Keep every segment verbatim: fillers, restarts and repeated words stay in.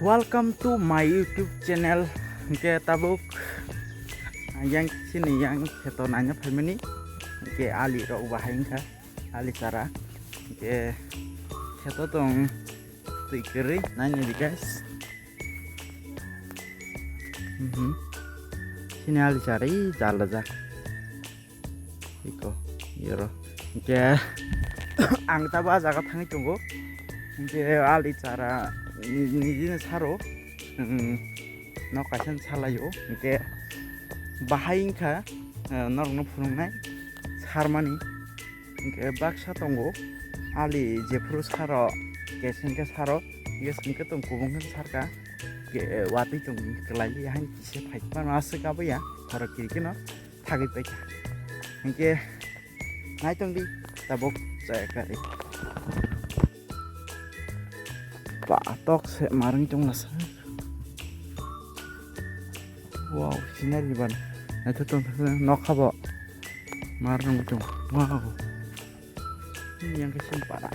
Welcome to my YouTube channel. Hingke tabuk yang sini yang kheto naina phaimani. Hingke ali rok bahai wngkha, ali chara. Hingke kheto tong twi kwrwi naini di guys. Mhm. Sini ali chara i jalajak. Iko, yoro. Hingke ang tabo ah jaga thangwi tongo. Hingke ali chara ni, nijini saro. Chwng nok kaisa salaio. Hingke bahai wngkha, eh, norokno phunuknai sarmani. Hingke baksa tongo. Ali jephuru saro, keseng khe saro, keseng khe tong kubung khe sarka. Ke, watwi tong kwlai li hain kisa phai mano aswk aboya. Khoro kiri khe no. Thagwi paikha. Hingke naitong di tabuk chaya kari. Ba tok se marwng tong lasa. Wow, scenery ban. Naitho tong nokha bo marwng tong. Wow. Yang khe simpara.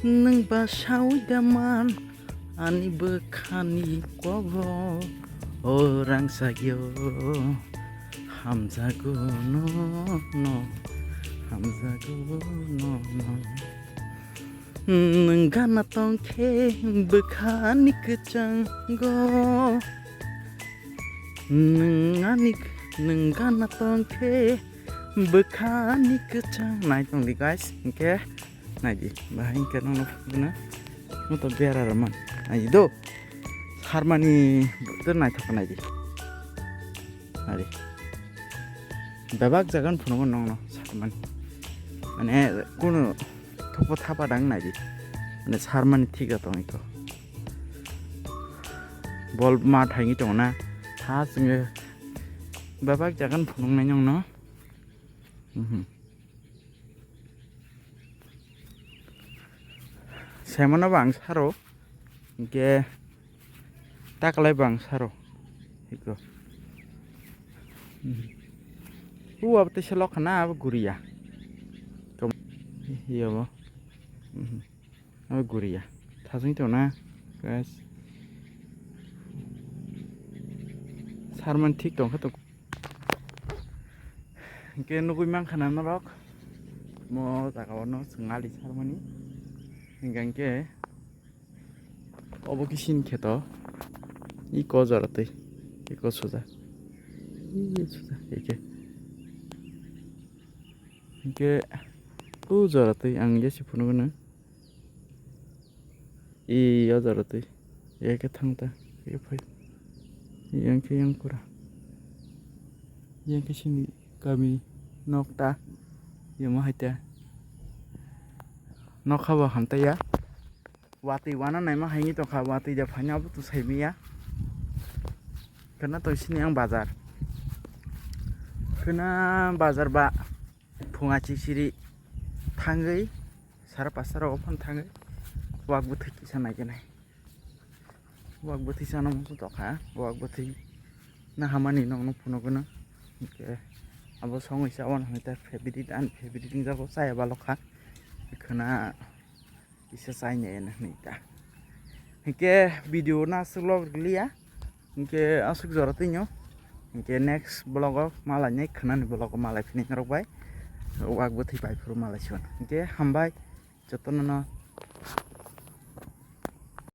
Nwng ba sawi da man ani bwkhani kogo, o rangchakyo hamjago no, no, hamjago no, no. Nwng gana tong khe bwkhani kwchango. Nwng ani, nwng gana tong khe bwkhani kwchang. Nai tong di guys, hingke nai di. Bahai hingke nono phunukna. Mo to bera rw man. Nai di do. Sarmani bwtwr naithok nai di. Nai di. Bebak jagan phunugo nongno sarmani. Mane kunu thokbo thapa dang nai di. Mane sarmani thik tong iko. Bol ma thaingi tongo na. Ha chwngwi bebak jagan phunuknai nongno. Mhm. Semano bang saro. Hingke takalai bang saro. Iko. Mhm. U abo teisa lokha na abo guriya. Kom-, iya bo. Mhm. Abo guriya. Thasing tong na. Guys. Sarman thik tong kha to. Hingke nugui mankha na norok. Mo jaga o no chwng ali sarmani. Hingke hingke obo khe sini kheto. Iko jora twi. Iko suja. Iko suja. Ike. Hingke o jora twi ang jesi phunukgwno. E o jora twi. Eke thang ta. Eke phai. Yang khe yang pura. Yang khe sini kami nok ta. Yamo hai ta. Nok habo hamtaiya. Watwi wana naima haini tongkha, watwi da phaina abo to saimanya. Khwna tong sini ang bazar. Khwna bazar ba phunga chisiri thangwi sara pasta rogo phano thangwi wak bwthwi kisa naigenai. Wak bwthwi chana muchung tongkha, wak bwthwi nahamani nokno phunukgwno. Hwnkhe abo songwi cha wano hwnwi ta favorite ani favorite wngjago chaya balokha. Khwna kisa chaina eno hwnwi ta. Hwnkhe video no aswk log rwliya. Hwnkhe aswk jora twino. Hwnkhe next vlog o malainai khwnani vlog o malai phini norok bai. Wak bwthwi pai phuru malai siwan. Hwnkhe hambai jotono no